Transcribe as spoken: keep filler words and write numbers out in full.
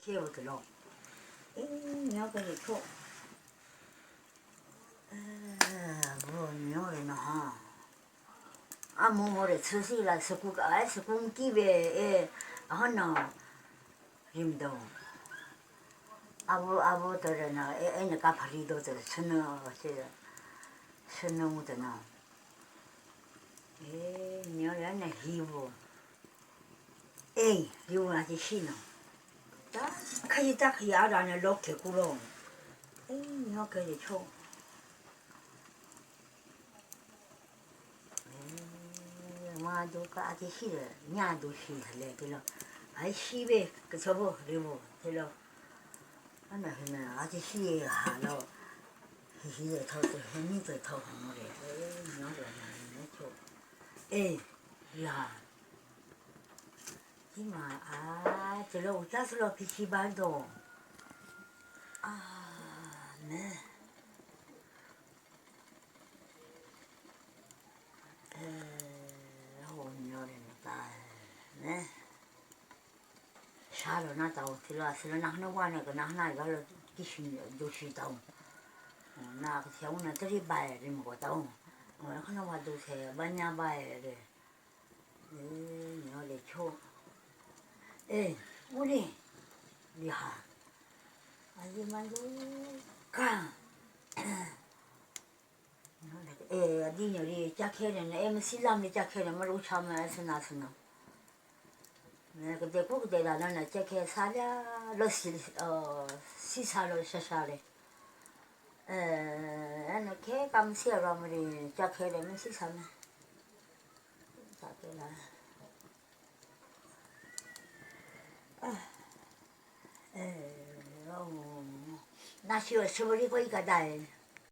Khe wo talo. Eh, nyo kali kho. Eh, vo nyo re na ha. Amo mo re tsusi la sukuk ai sukung ki ve e. Ahana. Rimdo. Avo, avo tare na, e, e, na ka phari do tare, suna, se, suna mu tana. E, nyo ya na hivo. E, hivo na ti shi no. Ta, khayi ta khayi ara na lok ke kulo. E, nyo ke cho. Eh, madu ka ati shi le, nya du shi le, tilo. Ai shi ve, ka sabo, ribo, tilo. Ana hina, ati shi ha lo. Hi hi le, thau, te, hi ni te, thau, ha mo le. Eh, nyo le, na, ni cho. Eh, ya. Hi ma, a, tilo, uta silo, pi shi ba do. A, ne. Eh, ho nyo re na ta, ne. Sha lo na tau, tilo, silo na hana wa na ka na hana ga lo kishin do shi tau. Na ka thiau na tari bai rim ko tau. Na hana wa do se, ba nya bai re. Eh, nyo le cho. Eh, uli. Li ha. Aji man do ka. Eh, adi nyori chakhe ne, eh, masi lam ni chakhe ne, maru chama, sana, sana. Ne, kade ko kade la na, na chakhe sa la, lo si, oh, si sa lo, sa sa le. Eh, ne, ke kam si ra mari, chakhe le, masi sa me. Chakhe la. Ah. Eh, oh. Na si, si bari ko i ka dai.